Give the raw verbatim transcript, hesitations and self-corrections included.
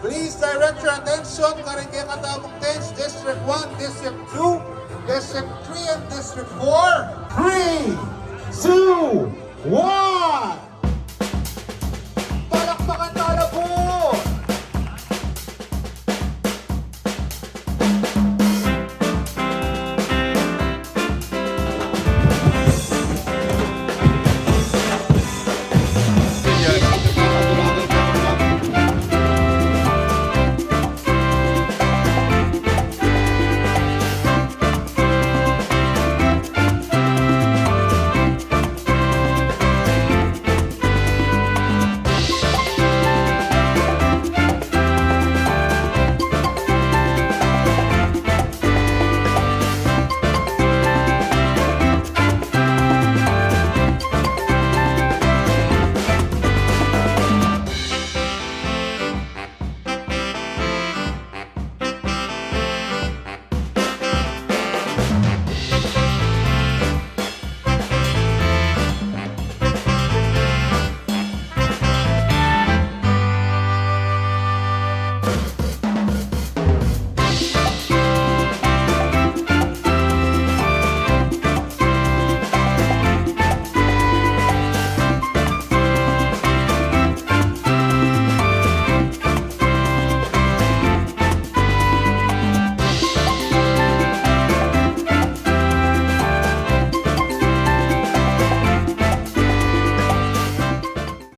Please direct your attention karing kekatamung tents, District one, District two, District three, and District four. Three, two, one.